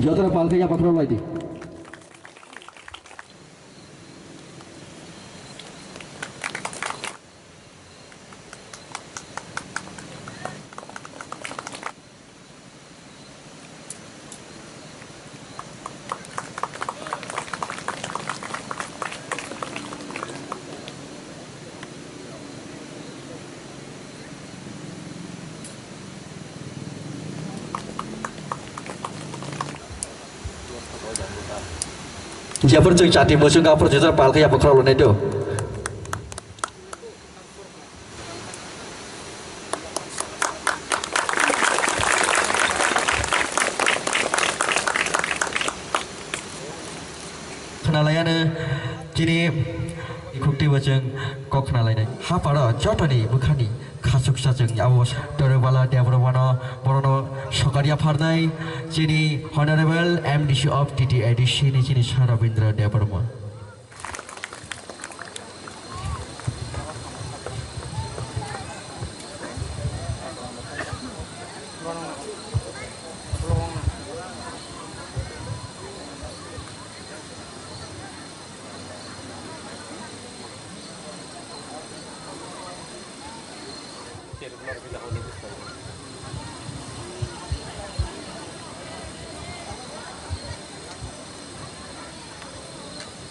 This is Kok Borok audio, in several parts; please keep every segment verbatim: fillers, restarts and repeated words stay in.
Jotono pal khe yapha khorok lai di. Jephuru chwng chati muchung aphuru jujor pal khe yapha khorok lwnai do. Khwnalaiano chini khukti bo chwng kok khwnalainai. Haparo jotoni bwkhani khachuksa chwng abo Toribala Debbarmano, borono sokar yapharnai chini Honorable M D C of T T A D C ni chini Sir Rabindra Debbarma.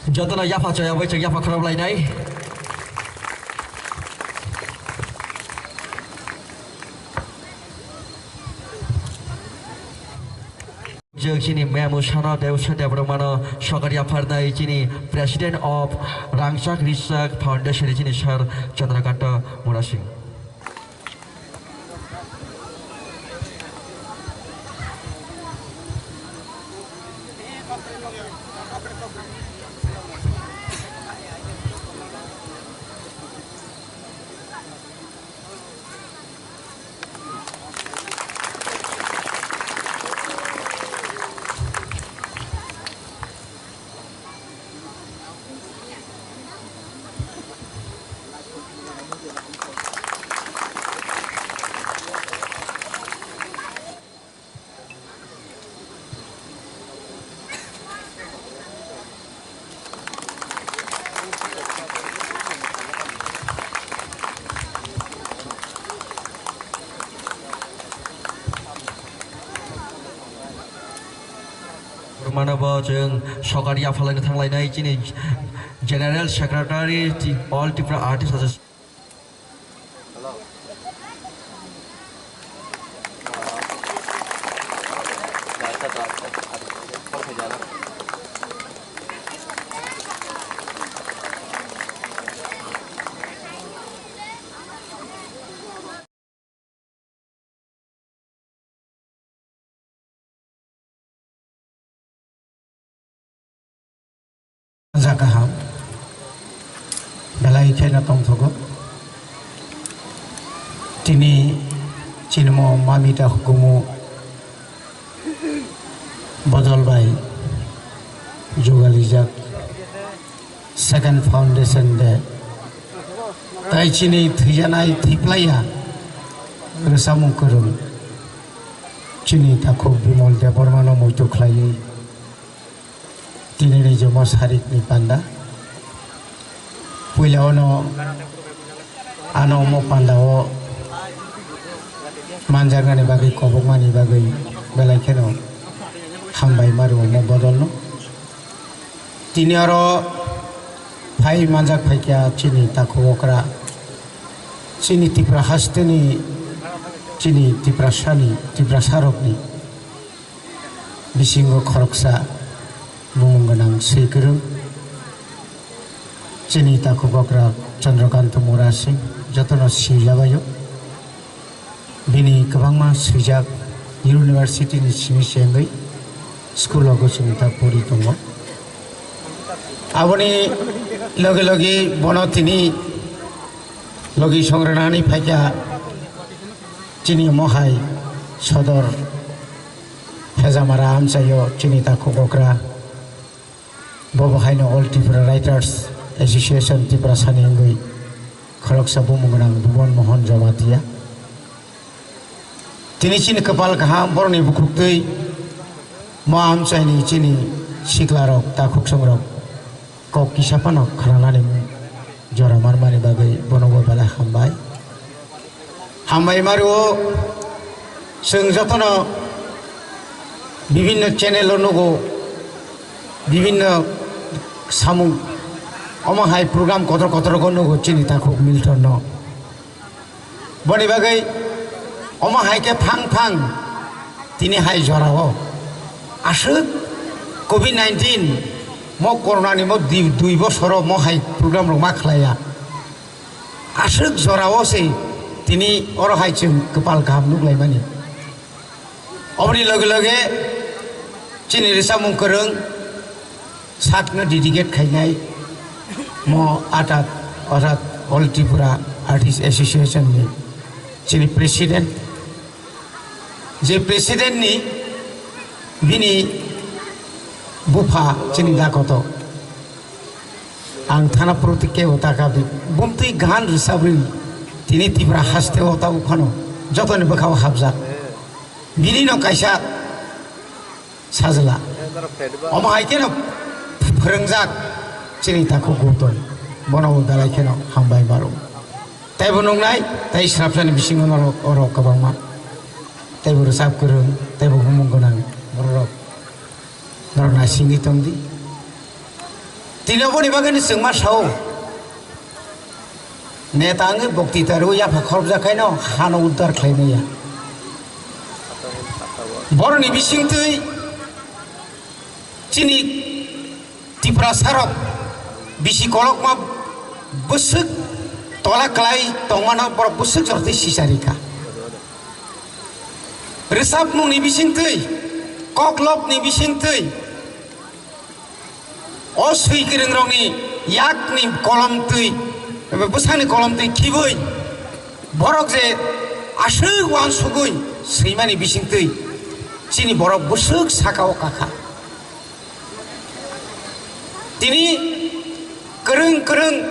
Jotono yapha chaya bai chwng yapha khorok lainai. Jwk chini memu sano Dewsa Debbarmano sokar yapharnai chini President of Rangchak Richak Foundation chini Sir Chandrakanta Murasing. Mano bo chwng sokar yaphalaino thanglainai chini General Secretary, All Tripura Artists Association. Jaga ham belai kheno tongthogo. Tini chini mo mami ta hukumu bodol bai jugalijak. Second Foundation Day. Tai chini thwijanai thwiplaiya rwchapmung kwrwng chini takhuk Bimal Debbarmano muitu khlaiwi tinini jomo sarikni panda. Puila ono ano omo panda o manjaknani bagwi kobokmani bagwi belai kheno hambai ma rwo omo bodolno. Tini oro phai manjak phaikha chini takhuk okra, chini Tripura hasteni, chini Tiprasani, Tiprasarokni bisingo khoroksa bumung gwnang swi kwrwng chini takhuk okra Chandrakanta Murasing jotono swijabaio. Bini kwbangma swijak university ni simi se wngwi school o gosini ta pori tongo. Aboni logi logi bono tini logi songranani phaikha chini mohai sodor Hejamara amchaio chini takhuk okra. Bo bo haino All Tripura Writers Association Tiprasani wngwi khoroksa bumung gwnang Bhuban Mohan Jamatia. Tini chini kwpal kaham borokni bukhuktwi Mo amchaini chini siklarok, takhuksongrok kok kisa phano khwnanani jora manmani bagwi bono bo belai hambai. Hambai mario, chwng jotono bibinno channel o nugo, bibinno samung, omo hai program kotor kotor go nugo chini takhuk Milton no. Boni bagwi omo hai khe phang phang tini hai jorao aswk covid nineteen mo corona ni mo di-, dui bosoro mo hai program rok ma khlaiya. Aswk jorao se tini oro hai chwng kwpal kaham nuklaimani. Oboni loge loge chini rwchapmung kwrwng sakno dedicate khainai mo atat, orthat All Tripura Artist Association ni chini president, je president ni bini bupha chini dakoto. Ang thana proti kebo taka di. Bumtwi gan rwchapri tini Tipra haste o ta uphano jotoni bwkhao hapjak. Bini no kaisa sajla. Omo hai kheno phwrwngjak chini takhuk Gautam. Bono bo belai kheno hambai maro. Teibo nungnai, tei srapsani bisingo norok oro kwbangma. Teibo rwchap kwrwng, teibo humung gwnang bororok. Norok naisingwi tongdi. Tini oboni bagwino chwng ma sao. Neta wngwi boktita rwui yapha khorokjak khaino hano uddar khlai maya. Boroni bisingtwi chini Tiprasarok bisi kolokma bwswk tola kwlai tongmano borok bwswk jorotwi sicharikha. Rwchapmungni bisingtwi, koklopni bisingtwi, o swi kwrwngrokni yakni kolomtwi, bwsakni kolomtwi khibwi, borok je aswk uansugwi swimani bisingtwi, chini borok bwswk sakao kakha. Tini kwrwng kwrwng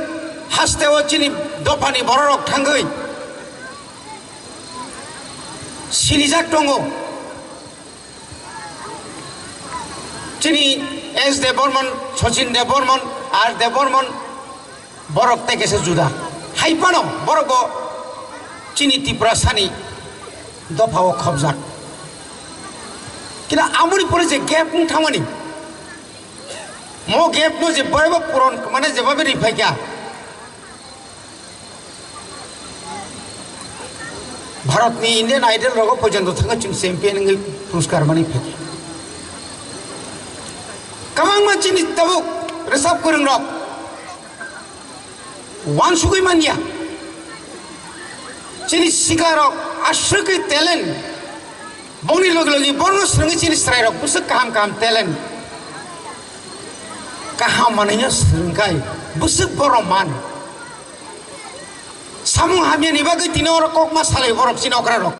hasteo chini dophani bororok thangwi sinijak tongo. Chini S Debbarman, Sachin Debbarman, R Debbarman, borok tei kaisa juda. Hai phano borok bo chini Tiprasani dophao khobjak. Kina amoni pore je gap wng thangmani, mo gap no je boybo puron, mane jebhabe riphaikha. Bharatni Indian Idol rogo porjonto thangwi chwng champion wngwi puruskar manwi phaikha. Kwbangma chini tabuk rwchap kwrwngrok uansugwi manya. Chini siklarok aswkwi talent. Bongni logi logi borno swrwngwi chini chwrairok bwswk kaham kaham talent. Kaham manwino swrwngkhai bwswk borok man. Samung hamyani bagwi tini oro kokma salai borok chini okrarok.